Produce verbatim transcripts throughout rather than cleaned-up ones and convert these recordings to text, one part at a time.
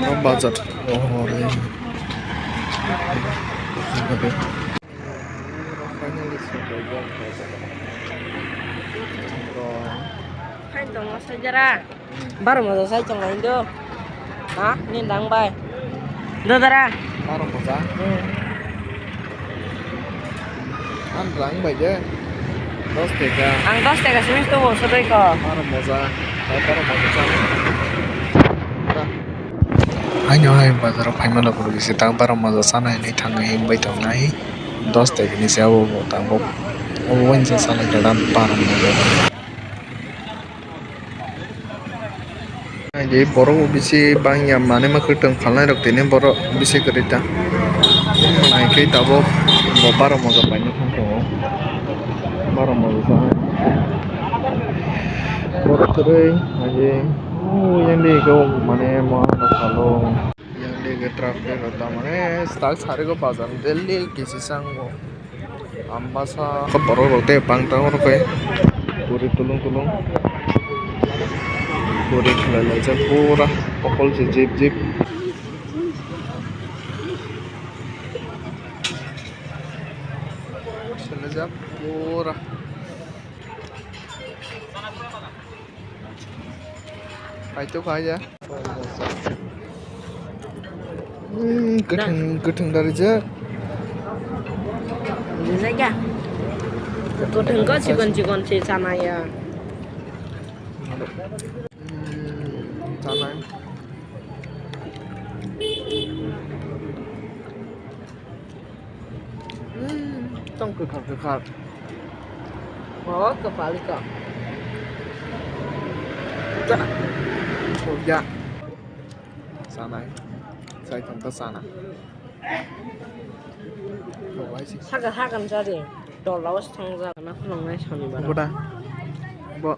Oro bazar. Oh, ore. Hai tongo, sajara. Baro moja sai chwng lai do. Ha? Ni dang bai. Do dara. Baro moja? Hmm. Ang rang bai de. Dos teka. Ang dos teka simi to bo sodoi ko. Baro moja. Hai baro moja sa. Aino hai bazaro phaima logo logi se tang baro moja sana hinwi thangwi bai tongnai. Dos teka ni se abo bo tabuk. Abo wainsa sana khe dam baro moja. Naidi borok bo bisi bangya manwi ma kwtwng phalnai rok tini borok bisi kwrwi ta. Naikhe tabuk bo baro moja paina thang tongo. Baro moja sa borok kwrwi naidi. Yang di khe mane mo phalo. Yang di khe traffic rok ta mane tak sari ko bazar daily kisi sango. Ambasa borok rok tei bang tang oro khe guri tulung tulung guri khwlai laijak pura okol se jip jip selejak pura. Paito kaya. Hmm, kwthwng, kwthwng darijak. Rijak ya. Kwthwng ko chikon chikon se chanai ya. Hmm, chanai. Hmm, tong kwkhar kwkhar. Oh, kwpalik kok. Ja. Oh, ja. Sanai. Sai thang ta sana. Saka hakan jari. Tola was thang ja. Na khulong nai sonibar. Boda. Bo.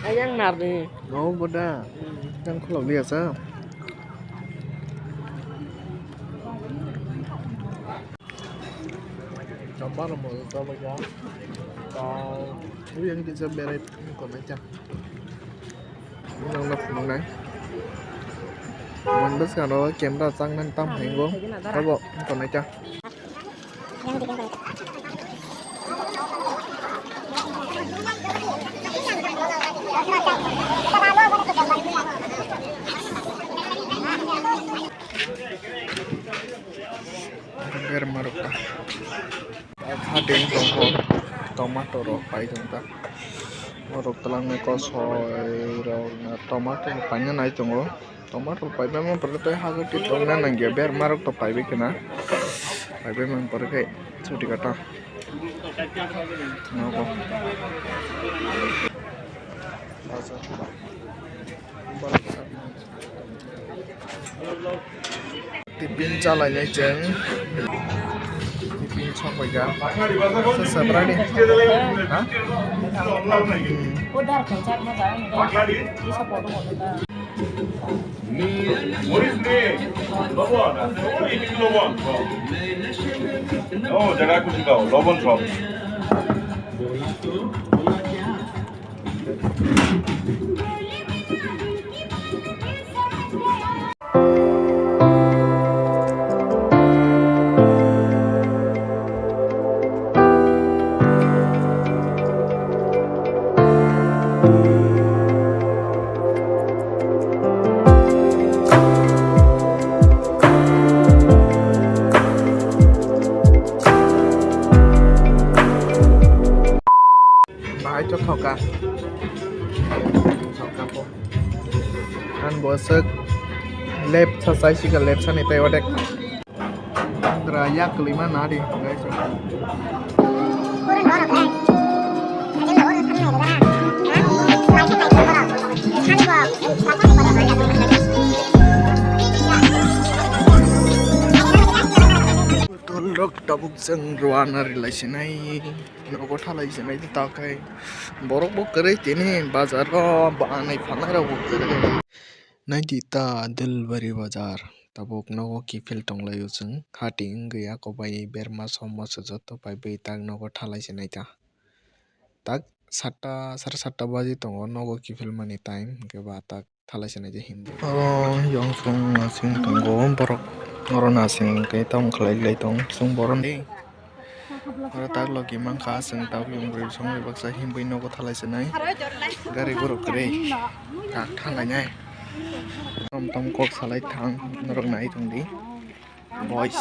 Ayang narni. Oh, boda. Hmm. Yang khulok dia sa. Kampar mo to ba ja. Ka, wi ang kisa berai ko na cha. Nang na phunuk nai. Mon bas ka ro camera chang nan tam hai go. Abo ko na cha. Berma rok ta. Hadeng tongkho, tomato rok pai tong ta. Borok twlangni kosoi rok tomato paina nai tongo. Tomato paipai ma borok tei hago twi tongna nangya berma rok to paibai khna. Paibai man borok khe chuti kata. Nogo. Tiffin chalainai chwng. Tiffin sokbaikha. Sebrani. Ha? Morish ne, lobon, lobon. Oh, jaga khushi kao, lobon sob. Bahai to thoka. Thoka po. An bo aswk left sa sai sika left sani tei odek. Andra yak lima nadi guys. Tol rok tabuk jeng ruana rilai sinai. Nogo thalai se nai ta khe borok bo kwrwi tini bazar o banai phalnai rok bo kwrwi. Naidi ta Dilbari bazar. Tabuk nogo kiphil tonglaio chwng. Hati wngwi ako bai berma somma se joto pai bai tak nogo thalai se naita. Tak satta, sare satta baji tongo nogo kiphil mani time, hwnkhe ba tak thalai se naita himdi. Oro yong song nasing tongo borok, oro nasing khe tamo khlai lai tong chwng borok ni. Oro tak logi mankha chwng tabuk yung bwrwi songwi baksa himwi nogo thalai se nai. Gari borok kwrwi tak thalai nai. Tom tom kok salai thang norok nai tongdi. Boys.